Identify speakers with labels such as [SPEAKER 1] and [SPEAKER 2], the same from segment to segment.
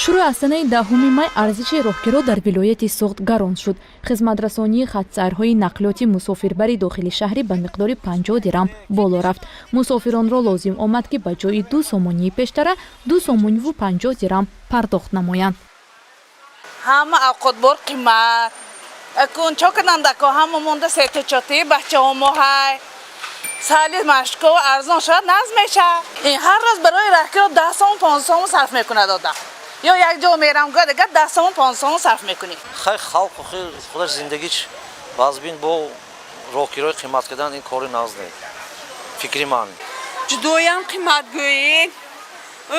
[SPEAKER 1] Шурӯъ аз санаи 10-уми май арзиши роҳкиро дар вилояти Суғд гарон шуд. Хизматрасонии хатсайрҳои нақлиёти мусофирбари дохили шаҳрӣ ба миқдори 50 дирам боло рафт. Мусофиронро лозим омад, ки ба ҷои 2 сомонии пештара 2 сомониву 50 дирам пардохт намоянд.
[SPEAKER 2] Ҳама авқотбор қимат. Акун чо кунандако? Ҳама монда сету-чоти бачаҳо мо ҳай. Сали машко арзон шавад, нағз мешавад. Ин ҳар рӯз барои раҳкиро 10 сомон, 15 сомон сарф мекунад одам. Ё як ҷо мерам, гӯя дигар 10 сомон, 15 сомон сарф мекунӣ.
[SPEAKER 3] Хай, халқ худаш зиндагиш вазбин, бо роҳкирои қимат кардан ин кори нағз не, фикри ман.
[SPEAKER 4] Ҷудоям қимат гӯед,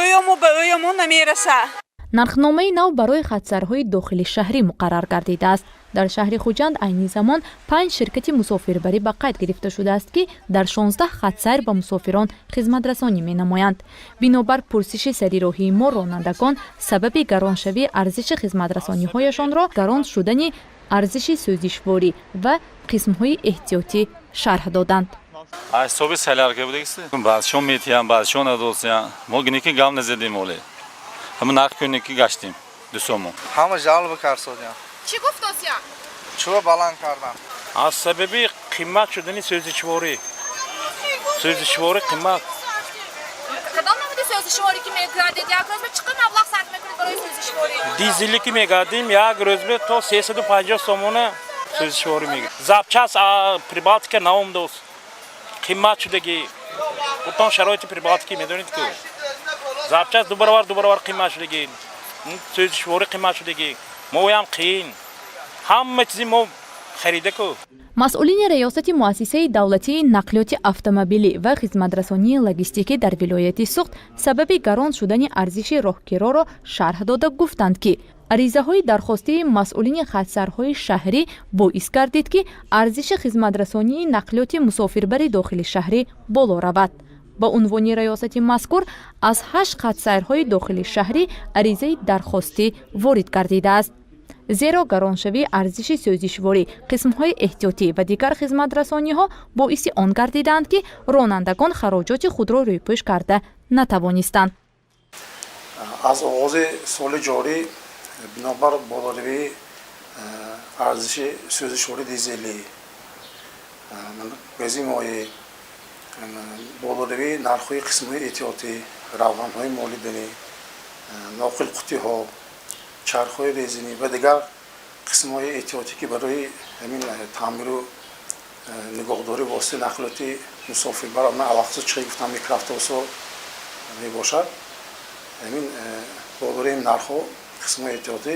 [SPEAKER 4] ӯё мо ба ӯё мо намерасад.
[SPEAKER 1] Нархномаи нав барои хатсайрҳои дохили шаҳрӣ муқаррар гардидааст. Дар шаҳри Хуҷанд айни замон панҷ ширкати мусофирбарӣ ба қайд гирифта шудааст, ки дар 16 хатсайр ба мусофирон хизматрасонӣ менамоянд. Бинобар пурсиши сарироҳии мо, ронандагон сабаби гароншавии арзиши хизматрасониҳояшонро гарон шудани арзиши сӯзишворӣ ва қисмҳои эҳтиётӣ шарҳ доданд.
[SPEAKER 5] Аз ҳисоби солярка будагист. Баъзшон метиҳанд, баъзшон надосиян. Мо гинеки гап назадем, оле ҳама нарх кунеки гаштем 2 сомон.
[SPEAKER 6] Ҳама жалоба карсодиям.
[SPEAKER 7] Чӣ гуфт осия?
[SPEAKER 6] Чӯба баланд кардан.
[SPEAKER 8] Аз сабаби қимат шудани сӯзишворӣ. Сӯзишворӣ қимат.
[SPEAKER 7] Кадом намуди сӯзишворӣ ки мегардед? Як рӯз чӣ қадр маблағ сарф мекунед барои сӯзишворӣ?
[SPEAKER 8] Дизелӣ ки мегардим, як рӯз то 350 сомона сӯзишворӣ мегирд. Запчасть Прибалтика наомдост, қимат шудагӣ. Худтон шароити Прибалтики медонед ку. Запчасть ду баробар, ду баробар қимат шудагӣ, сӯзишворӣ қимат шудагӣ. Моям қиин, ҳама чизи мо харида ку.
[SPEAKER 1] Масъулини раёсати муассисаи давлатии нақлиёти автомобилӣ ва хизматрасонии логистикӣ дар вилояти Суғд сабаби гарон шудани арзиши роҳкироро шарҳ дода, гуфтанд, ки аризаҳои дархостии масъулини хатсайрҳои шаҳрӣ боис гардид, ки арзиши хизматрасонии нақлиёти мусофирбари дохили шаҳрӣ боло равад. Ба унвони раёсати мазкур аз ҳашт хатсайрҳои дохили шаҳрӣ аризаи дархостӣ ворид гардидааст, зеро гароншавии арзиши сӯзишворӣ, қисмҳои эҳтиётӣ ва дигар хизматрасониҳо боиси он гардидаанд, ки ронандагон хароҷоти худро рӯйпӯш карда натавонистанд.
[SPEAKER 9] Аз оғози соли ҷорӣ бинобар болоравии арзиши сӯзишворӣ, дизелӣ, гази моеъ, болоравии нархҳои қисмҳои эҳтиётӣ, равғанҳои молиданӣ, ноқил қуттиҳо, чархҳои резинӣ ва дигар қисмҳои эҳтиётӣ, ки барои ҳамин таъмиру нигоҳдорӣ воситаи нақлиёти мусофирбар, алахусус чӣ гуфтам, микроавтобусҳо мебошад, ҳамин болораи нархҳо қисмҳои эҳтиётӣ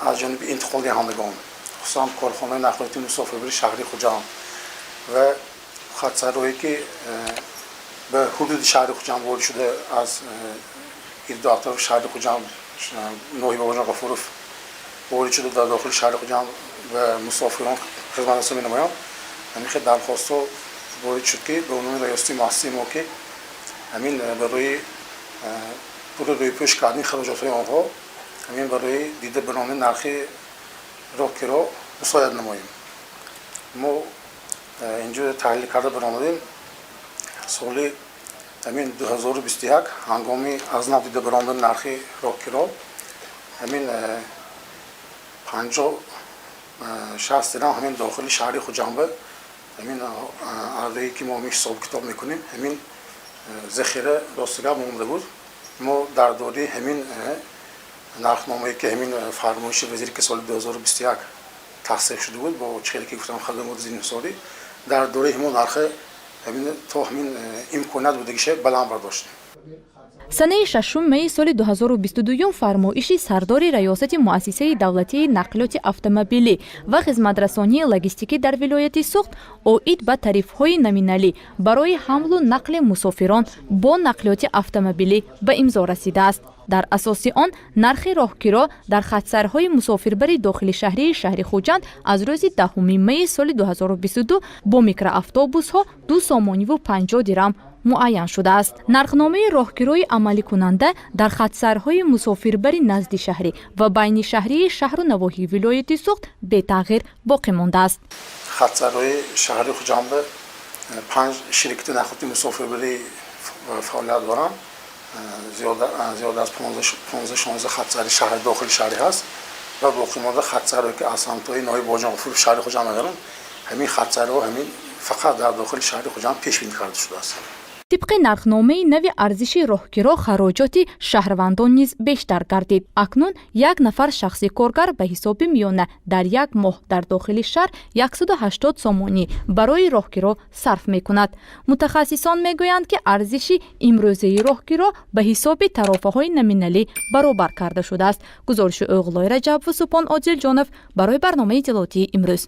[SPEAKER 9] аз ҷониби интиқолдиҳандагон, хусусан корхонаи нақлиёти мусофирбари шаҳри Хуҷанд ва хатсайрҳое, ки ба ҳудуди шаҳри Хуҷанд ворид шуда, аз гирду атрофи шаҳри Хуҷанд, ноҳияи Бобоҷон Ғафуров ворид шуда, дар дохили шаҳри Хуҷанд ба мусофирон хизматрасонӣ менамоянд, ҳамин хел дархостҳо ворид шуд, ки ба унвони раёсати муассисаи мо, ки ҳамин барои пули рӯйпӯш кардани хароҷотҳои онҳо, ҳамин барои дида баромадани нархи роҳкиро мусоидат намоем. Мо инҷо таҳлил карда баромадем. Соли ҳамин 2021 ҳангоми аз нав дида баромадани нархи роҳкиро ҳамин 50-60 дирам ҳамин дохили шаҳри Хуҷандба, ҳамин ардае, ки мо ҳисоб китоб мекунем, ҳамин захира ростигап монда буд. Мо дар доираи ҳамин нархномае, ки ҳамин фармоиши вазире, ки соли 2021 тасдиқ шуда буд, бо чихеле ки гуфтам, хадамоти зинҳисорӣ, дар доираи ҳамон нархи ҳамин то ҳамин имконият будагиша баланд бардоштем.
[SPEAKER 1] Санаи 6 майи соли 2022 фармоиши сардори раёсати муассисаи давлатии нақлиёти автомобилӣ ва хизматрасонии логистикӣ дар вилояти Суғд оид ба тарифҳои номиналӣ барои ҳамлу нақли мусофирон бо нақлиёти автомобилӣ ба имзо расидааст. Дар асоси он нархи роҳкиро дар хатсайрҳои мусофирбари дохили шаҳрии шаҳри Хуҷанд аз рӯзи 10 майи соли 2022 бо микроавтобусҳо 2 сомониву 50 дирам муайян шудааст. Нархномаи роҳкирои амаликунанда дар хатсайрҳои мусофирбари наздишаҳрӣ ва байнишаҳрии шаҳру навоҳии вилояти Суғд бетағйир боқӣ мондааст.
[SPEAKER 9] Хатсайрҳои шаҳри Хуҷанда панҷ ширкати нақлиёти мусофирбарӣ фаъолият доранд. Зиёда аз 15-16 хатсайри шаҳри дохили шаҳрӣ ҳаст ва боқимонда хатсайрҳое, ки аз самтҳои ноҳияи Бобоҷон Ғафуров, шаҳри Хуҷанд мегаранд, ҳамин хатсайрҳо ҳамин фақат дар дохили шаҳри Хуҷанд пешбинӣ карда шудааст.
[SPEAKER 1] Тибқи нархномаи нави арзиши роҳкиро, хароҷоти шаҳрвандон низ бештар гардид. Акнун як нафар шахси коргар ба ҳисоби миёна дар як моҳ дар дохили шаҳр 180 сомонӣ барои роҳкиро сарф мекунад. Мутахассисон мегӯянд, ки арзиши имрӯзаи роҳкиро ба ҳисоби тарофаҳои номиналӣ баробар карда шудааст. Гузориши Оғлои Раҷабову Супон Одилҷонов барои барномаи иттилоотии «Имрӯз».